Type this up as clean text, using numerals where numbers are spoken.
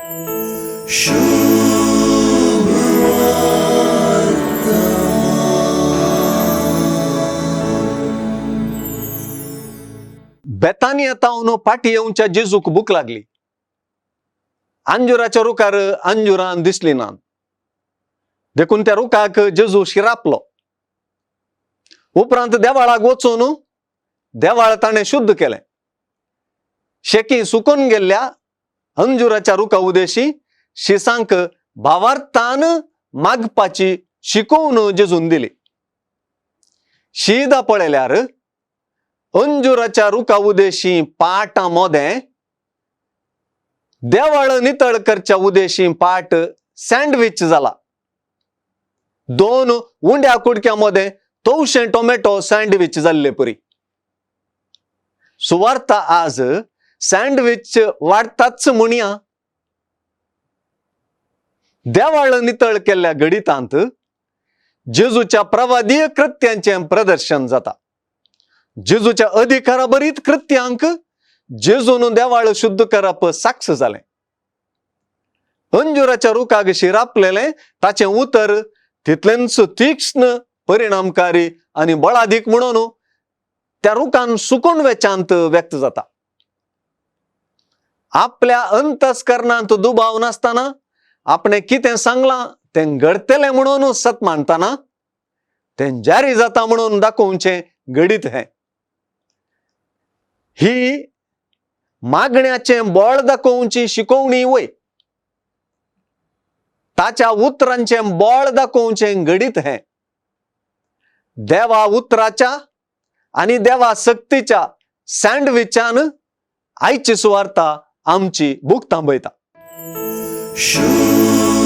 बेतानिया तावन फाटी येवच्या जेजूक भूक लागली. अंजुराच्या रुखार अंजुरां दिसली ना, देखून त्या रुखाक जेजू शिरापलो. उपरांत देवाळाक वचून देवाळ ताणें शुद्ध केलें. शेकी सुकून गेल्ल्या अंजुराच्या रुखा उदेशी शिसांक भावार्थान मागपाची शिकोवन जेजून दिली. शीदा पळयल्यार अंजुराच्या रुखा उदेशी पाटां मोदें देवाळ नितळ करच्या उदेशी पाट सँडविच जाला. दोन उंड्या कुडक्या मदें तवशें टोमॅटो सँडविच जाल्ले परी. सुवार्ता आज सँडविच वाडटाच म्हणया. देवाळ नितळ केल्ल्या गणितांत जेजूच्या प्रवादीय कृत्यांचें प्रदर्शन जाता. जेजूच्या अधिकारा भरीत कृत्यांक जेजून देवाळ शुद्ध करप साक्ष जालें. अंजुराच्या रुखाक शिरापलेलें ताचें उतर तितलेंच तीक्ष्ण, परिणामकारी आनी बळादीक म्हणून त्या रुखान सुकून वेचांत व्यक्त जाता. आपल्या अंतस्करणांत दुबाव नासतना आपणें कितें सांगलां तें घडटलें म्हणून सत मानतना तें जारी जाता म्हणून दाखोवचें घडीत हें. ही मागण्याचें बळ दाखोवची शिकोवणी वय. ताच्या उतरांचें बळ दाखोवचें घडीत हें. देवा उतराच्या आनी देवा सक्तीच्या सँडविचान आयची सुवार्ता आमची भूक थांबयता. शुभ.